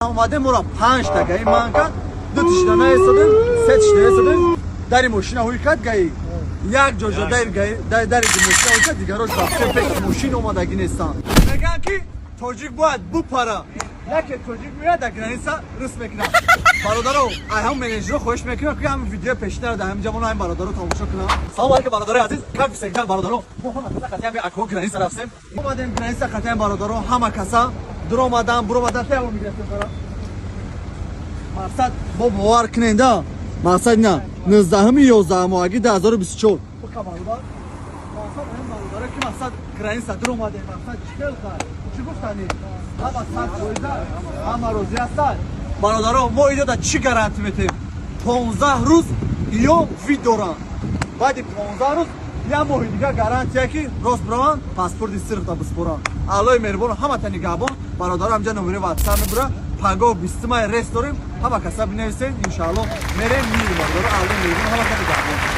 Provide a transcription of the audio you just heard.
Омадем, моро панҷта ГАИ ман кард, ду тишна наистодем, се тишна истодем. Дари мошина ҳуй кард ГАИ, як ҷоҷа дари ГАИ, дари мошина ҳуй кард, дигарош рафте, пеши мошин омадагӣ нестанд. Мегӯянд, ки тоҷик бояд бупара. Яке тоҷик меяд, дар граница рус мекунад. Бародаро, ай ҳам менеҷерро хоҳиш мекунам, ки ҳам видео пешинара дар ҳамин ҷамон ҳам бародаро тамошо кунам. Салом алейкум, бародарои азиз, как всегда, бародаро, мо ҳама каса қатъиян акҳо граница рафтем, омадем граница қатъиян. Бародаро, ҳама каса дуромадан, буромадан, теамо мегирифтем. Мақсад, бо бовар кунед, да, мақсад на 19-и 11 моҳаги 2024. Мақсад ҳам, бародаро, ки мақсад граница дуромадем. Мақсад чӣ хел, хай, чӣ гуфтанӣ? Ҳама 100%, ҳама розӣ ҳастанд. Бародаро, мо иҷода чӣ гарантӣ метем? 15 рӯз ё вид доранд, баъди 15 рӯз, як моҳи дигар гарантия, ки рост бираванд, паспорти сирфта биспоранд. Аллои меҳрубон ҳамата нигаҳбон. Бародаро, ҳамҷа номери ватсап мебура. Пагоҳ 20 май рейс дорем, ҳама каса бинависен, иншаалло мерем, мирем. Бародаро, Аллои меҳрубон ҳамата нигаҳбон.